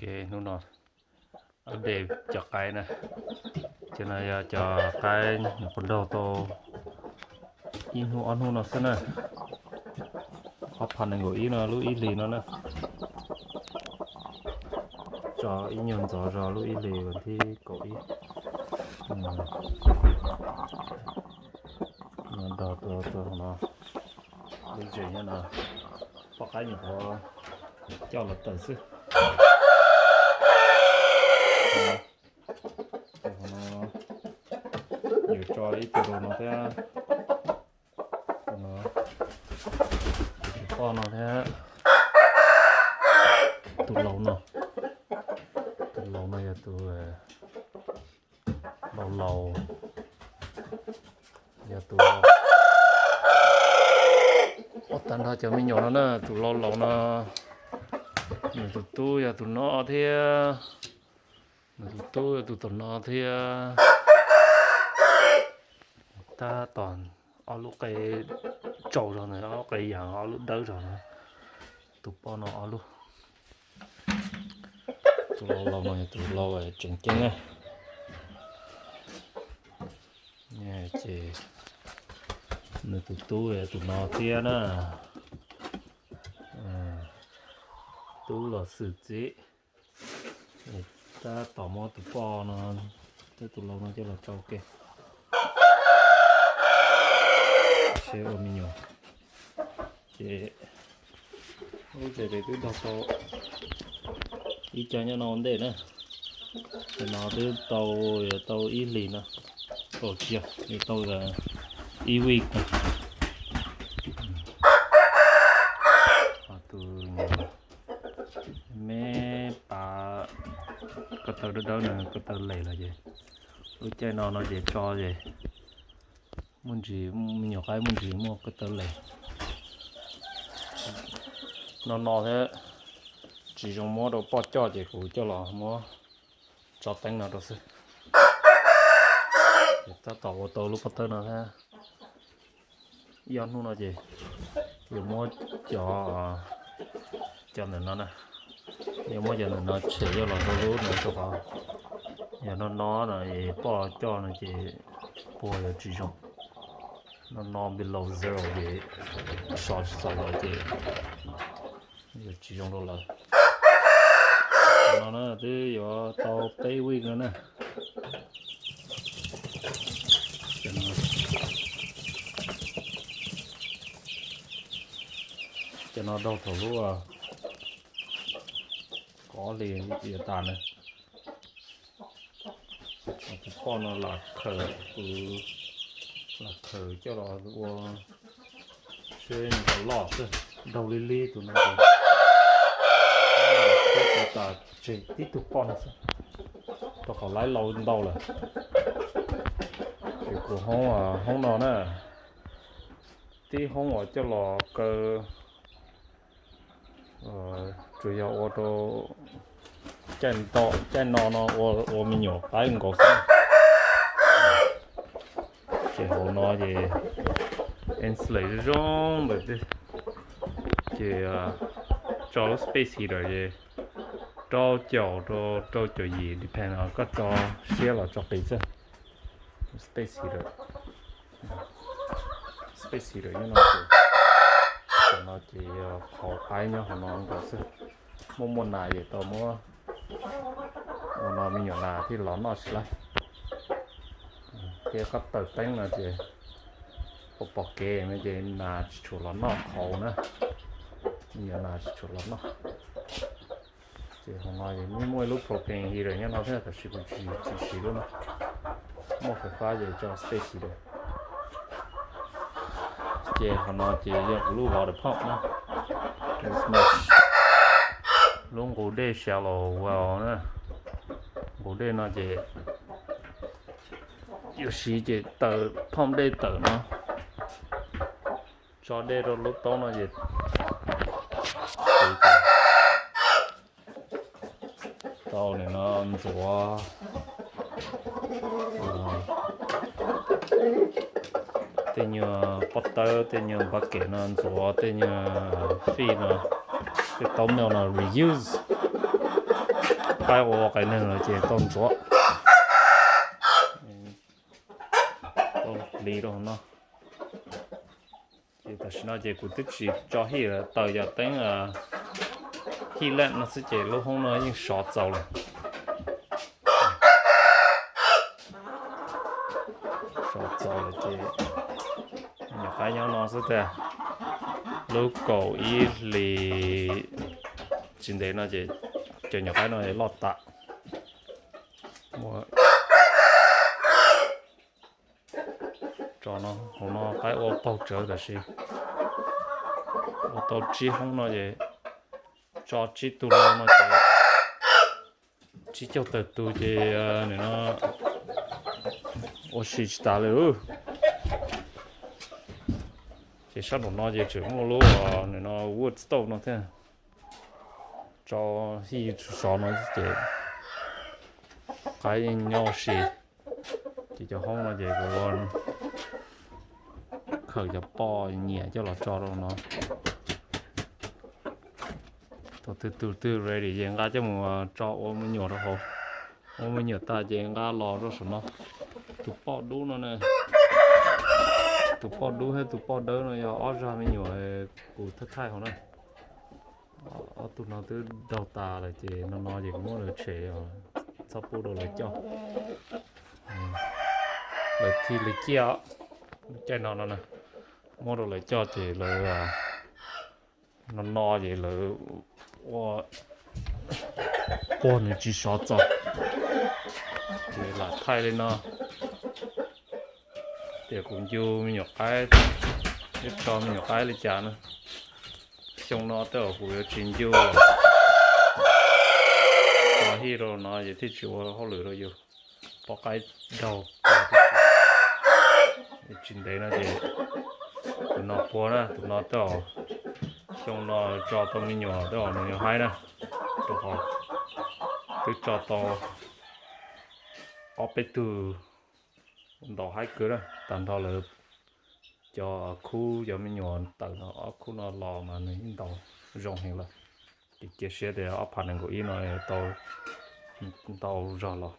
Hnub no update cov qaib na, cov no yog cov qaib nyuam qhuav nrog tau ib hnub ob hnub no xwb na. Ob phav nees nkaum ib no lub ib hlis no na, tso ib nyuag ntxov zog lub ib hlis vas thib kaum ib no, nrog tau no, lub zes nyob no, poj qaib nyuam qhuav coj los tawm xwb. Ces qhov no yuav tso ib tug rau no thiab, no, tus poj no thiab, tus laus no, tus laus no yog tus laus laus, yog tus, ob tag nrho cov me nyuam no na, tus laus laus no, nws tus tub yog tus no thiab, nws tus tub yog tus tom no thiab. Tab tom ob lub qe tsaus zog ntawd, ob lub qe yas, ob lub dawb zog na. Tus poj no ob lub. Tus laus laus no yog tus laus tseem ceeb na. Ces nws tus tub yog tus no thiab na. Tub los xwm txiv. Tab tom muab tus poj no thiab tus laus no coj los tso ua ke, seb ua me nyuam. Ces lub zes pem twb nrog tau ib co nyob no ua ntej na. Ces no twb tau, yuav tau ib hlis no, tsis yog, yuav tau ib week no. Tus me pav ko taw dawb dawb no ko taw les lawm ces lub caij no no ces tso ces muaj ntsis, me nyuam qaib muaj ntsis muaj ko taw les. No no thiab tsis zoo muab rau poj coj ces kuv coj los muab tso teeb no rau xwb. Ces tab tom ua tau lub pob tawb no thiab. Ib ob hnub no ces yuav muab cov, cov ntawm no na, yuav muab cov ntawm no tshem coj los rau lub no rau qhov yog no no no es poj coj no ces puag yuav tsis zoo. No no below zero ces so tsis txaus lawm ces yuav tsis zoo rau lawv. No na twb yuav tau peb week no na. Cov no daug thaum lub kaum ob hlis yuav tas na. Tus poj no lam khaws, tus lam khaws coj los ua seb nws puas loj xwb, daug li li tus no ces, ua tas tseg tib tug poj no xwb, rau qhov laib laus ntau lawm. Ces kuv hoob, hoob no na, tib hoob uas coj los kaw, tsuas yog ua rau caij no no ua me nyuam qaib nkaus xwb. Ces hauv no ces insulate zoo zoo ntawd xwb. Ces tso lub space heater ces rau caum rau rau caum yim depend koj tso siab los tso qis xwb. Space heater, space heater nyob no ces, no ces yog qhov qaib nyob hauv no nkaus xwb. Muaj muaj nas ces tau muab ua no me nyuam nas thiaj los noj tsis laib. Thiab koj taws teeb no ces pom pom kev no ces nas tsis tshua los noj qhauv na, me nyuam nas tsis tshua los noj. Ces hauv no muaj ib lub propane heater nyob no thiab tab sis kuv tsis siv lub no, muaj fais fab ces tso space heater. Ces qhov no ces yog kuv lub water pump na, lub nqus dej shallow well na. Nqus dej no ces yuav siv ces taws pump dej tawm no, tso dej rau lub taub no ces tau nim no ntxuav tej nyuag pob tawb, tej nyuag bucket no, ntxuav tej nyuag fij no, tej taub meo no reuse. qaib ua ua qai neeg no ces tau ntxuav, tau hliv rau hauv no. Ces tam sim no ces kuv twb tsis tso hij lawm, taws yog teeb hij laj no xwb ces lub hoob no yeej sov txaus lawm. Sov txaus lawm ces nyuam qaib nyob no xwb tiag. Lub kaum ib hlis tsis ntev no ces cov nyuam qaib no loj tas. Tso no, hauv no qaib ua paug tsawv tab sis ua tau tsib hoob no ces tso tsib tug no no ces tsib caug tawm tus ces nim no ua si tsis tas li. Ces sab nraum no ces tseem muaj lub nim no wood stove no thiab. Tso hij sov no ces qaib nyob ua si. Ces cov hoob no ces kuv khawm cov poj nyiam coj los tso rau no. Thaum twg tus twg ready ces nqa coj mus tso ua me nyuam rau hauv. Ua me nyuam tas ces nqa los rau saum no. Tus poj dub no na, tus poj dub thiab tus poj dawb no yog ob zag me nyuam kuv thaij thaij hauv na. Ob tug no twb daug tas lawm ces no no ces kuv muab lawv tshem, txhob pub rau lawv coj. Lawv thiaj li ciaj, caij no no na, muab rau lawv coj ces lawv no no ces lawv ua puag nws tsis sov txaus. Ces lam thaij li no, tias kuv ncu me nyuam qaib, ib tso me nyuam qaib li cas na. Xyoo no tej zaum kuv yuav tsis ncu, tso hij rau no ces thiaj tsis ua hauj lwm rau yus. Poj qaib daug, tsis ntev no ces tus no puag na, tus no tej zaum xyoo no tso tau me nyuam tej zaum nws yuav haib na, rau qhov twb tso tau ob peb tug ntaus haib kawg na, tag nrho lawv cov khub cov me nyuam tawm no ob khub no los mas nws yeej ntaus zoo heev lawm. Ces cia siab tias ob phav nees nkaum ib no tau ntau zog los.